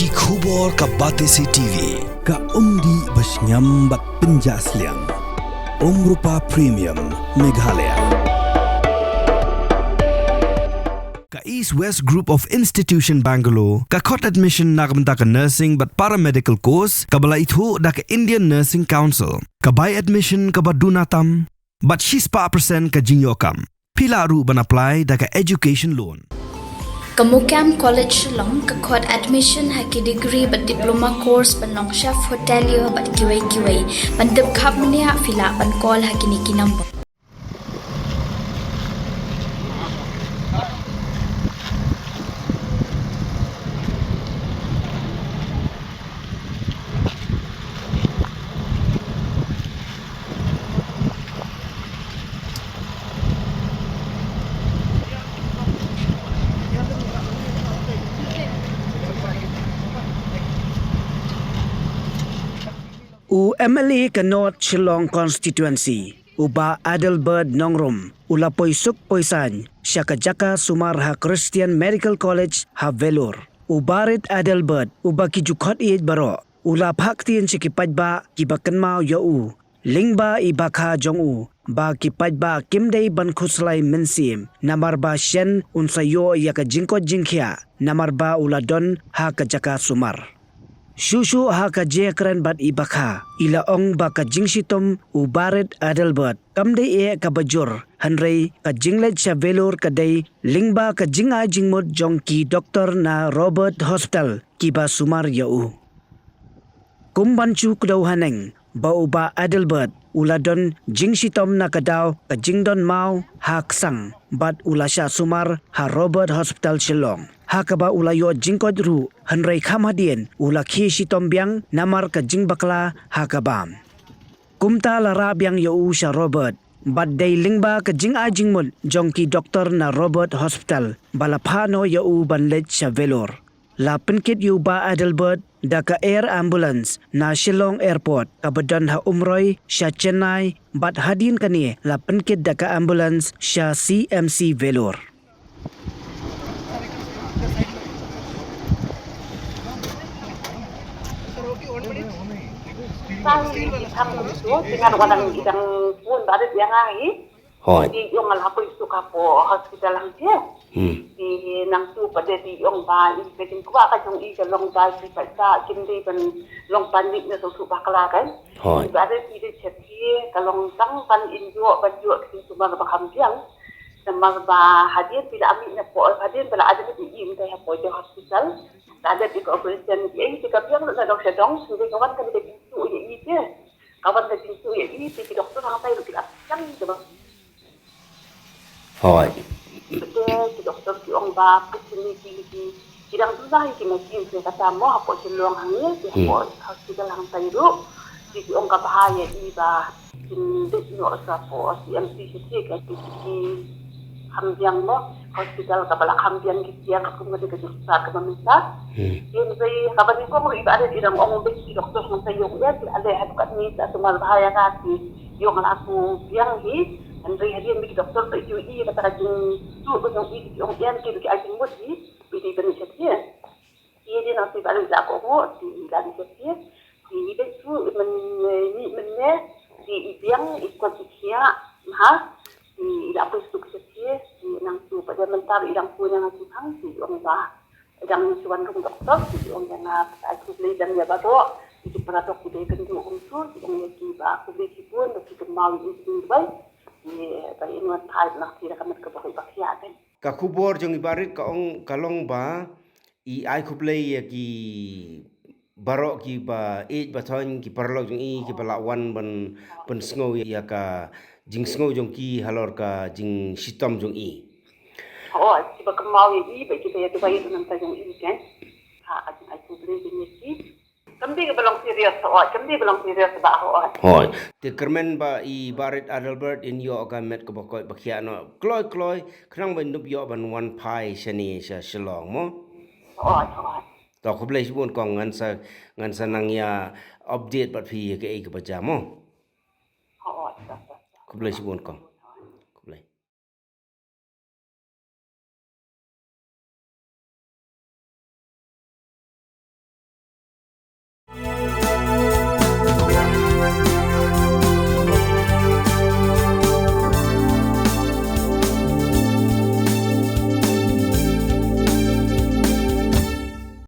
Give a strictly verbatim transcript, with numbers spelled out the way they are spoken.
Ki khubor ka Batesi T V, ka umdih ba shngiam bad pynjah sliang. Umrupa Premium, Meghalaya. Ka East West Group of Institution Bangalore, ka khot admission na ka bynta ka nursing bad paramedical course, kaba la ithuh da ka Indian Nursing Council. Ka bai admission kaba duna tam, bad shispah percent ka jingïoh kam. Phi lah ruh ban apply da ka education loan. Ka Mukam College Shillong ka khot admission ha ki degree bad diploma course ban long chef hotelier bad kiwei kiwei. Ban tip khapmniah phi lah ban call ha kine ki number. U M L A ka North Shillong Constituency, u Bah Adelbert Nongrum, u la poi suk poi saiñ sha ka jaka sumar ha Christian Medical College ha Vellore. U Barit Adelbert, uba ki ju khot ïeit baroh, u la phah ktien sha ki paidbah kiba kynmaw ïa u, lyngba i bakha jong u, ba ki paidbah kim dei ban khuslai mynsiem, namar ba shen un sa ïoh ïa ka jingkoit jingkhiah, namar ba u la don ha ka jaka sumar. Shuh shuh ha ka jingïakren bad i bakha, i la ong ba ka jingshitom u Barit Adelbert kam dei eh kaba jur, hynrei ka jingleit sha Vellore ka dei lyngba ka jingai jingmut jong ki doktor na Robert Hospital kiba sumar ïa u. Kum ban shu kdew haneng, ba u Bah Adelbert u la don jingshitom na ka daw ka jingdon maw ha ksang, bad u la shah sumar ha Robert Hospital Shillong, ha kaba u la ïoh jingkoit ruh, hynrei kham hadien u la khie shitom biang namar ka jingbakla ha ka bam. Kumta la rah biang ïa u sha Robert, bad dei lyngba ka jingai jingmut jong ki doktor na Robert Hospital ba la phah noh ïa u ban leit sha Vellore. La pynkit ïa u Bah Adelbert da ka air ambulance na Shillong Airport, kaba don ha Umroi sha Chennai, bad hadien kane la pynkit da ka ambulance sha C M C Vellore. Hooid. Ki ong nga la poi suk hapoh hospital hangne. Hmm. Te nangtu pat de ki ong ba i ka jingkwah ka jong i ka long ba ki paidbah kim dei ban long panic na shuh shuh bakla kan. Hooid. Ba de ki dei chet ki ka long tang ban ïoh ban ïoh ki jingkyrmen ba kham biang. Namar ba hadien phi la mih na pdeng, hadien ba la admit ïa i mynta hapoh hospital. La dep ïa ka operation ïa i, te ka biang lut na dong sha dong, hynrei ka wan ka dei ka jingtip ïa i te. Ka wan ka jingtip ïa i te, ki doktor hangtai ruh ki la biang te ba. Hooid. Te ki doktor ki ong ba put kine ki, ki, ki dang duna ïa ki machine te kata mo hapoh Shillong hangne, te hapoh hospital hangtai ruh. Te ki ong ka bha ïa i ba kin dei noh sa hapoh C M C sha ki, ka ki, ki kham biang mo, hospital kaba la kham biang ki tiar ka kum ka dei ka jingstad kaba mynta. Hmm. Hynrei kaba nyngkong ruh i Bah Adelbert i dang ong ba ki doktor hangtai ïoh ïa ki, ale haduh katne sa sumar bha ïa nga ki ïoh nga la ku biang hi. Hynrei hadien ba ki doktor ba ïoh i kata ka jingtip ba ïoh i ki ong ïa ki, ki ai jingmut hi. Ba ki ban ïa ki. Ki dei na ki ba la ko ngo ki la ni ki. Ki dei tu men ni men ne ki i biang i kot i kia ha. Ki la pus tu ki ki nang tu pada mentar i dang pu nang tu hang ki ong ba dang ni tuan rung doktor ki ong dang ai tu le dang ya ba to ki para dok ki dei kan tu ong tu ki ong ki ba ku dei ki pun ki kemau i ki bai. Ki ba in wan thai nak ki da kamet ka ba ki ba kia kan. Ka khubor jong i Barit ka ong ka long ba i ai khublei ïa ki baroh kiba ïeit ba thoiñ, ki paralok jong i kiba lah wan ban pynsngew ïa ka jingsngew jong ki halor ka jingshitom jong i. Oh, kiba kynmaw ïa i ba kiba ïa duwai ïa nangta jong i kan. Ha, ka jingai khublei jong i ki. Kam dei ba long serious, oh, kam dei ba long serious ba, oh. Hooid. Te kyrmen ba i Barit Adelbert in ïoh ka met kaba koit ba khiah noh kloi kloi khnang ba in dup ïoh ban wan phai shane sha Shillong mo. Hooid, hooid. To khublei shibun kong, ngan sa, ngan sa nang ïa update bad phi ïa kaei kaba jia mo. Hooid, hooid, hooid. Khublei shibun kong.